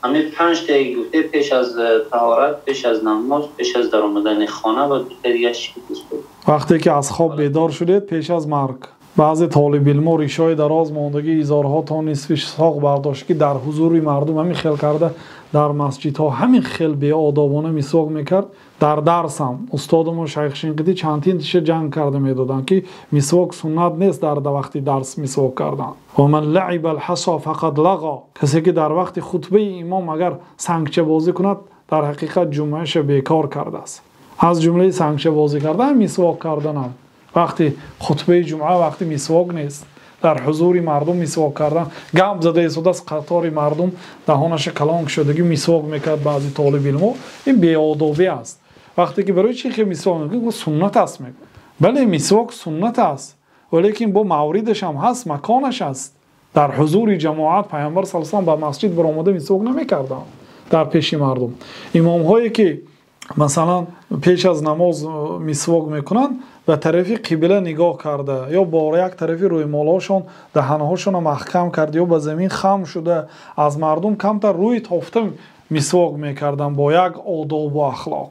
Ҳамин панҷ таи гуфте: пеш аз таҳорат, пеш аз намоз, пеш аз даромадани хона ва дутаи дигараш чӣ буд? Вақте ки аз хоб бедор шудед, пеш аз марг. Баъзе толибилмо ришҳои дароз мондагӣ, изорҳо то нисфи соқ бардошта, ки дар ҳузури мардум ҳамин хел карда, дар масҷидҳо ҳамин хел беодобона мисвок мекард. Дар дарс ҳам устодамон Шайх Шанқитӣ чандин тиша ҷанг карда медоданд, ки мисвок суннат нест, дар вақти дарс мисвок кардан. ومن لعب الحصى فقد لغا. Касе ки дар вақти хутбаи имом агар сангчабозӣ кунад, дар ҳақиқат ҷумъаашро бекор кардааст. Аз ҷумлаи сангчабозӣ кардан мисвок кардан ҳам. Вақти хутбаи ҷумъа вақти мисвок нест. Дар ҳузури мардум мисвок кардан, гап зада истодааст, қатори мардум даҳонаша калон кушодагӣ мисвок мекард баъзе толибилмо. Ин беодобӣ аст. Вақте ки барои чӣ мисвок мекунад, суннат аст мегӯяд. Бале, мисвок суннат аст, валекин бо мавридаш ҳам ҳаст, маконаш аст. Дар ҳузури ҷамоат Паёмбар саллаллоҳу алайҳи васаллам ба масҷид баромада мисвок намекарданд дар пеши мардум. Имомҳое ки масалан пеш аз намоз мисвок мекунанд, ба тарафи қибла нигоҳ карда ё бо як тарафи рӯймолҳошон даҳанҳошонро маҳкам карда ё ба замин хам шуда, аз мардум камтар рӯй тофта мисвок мекарданд бо як одобу ахлоқ.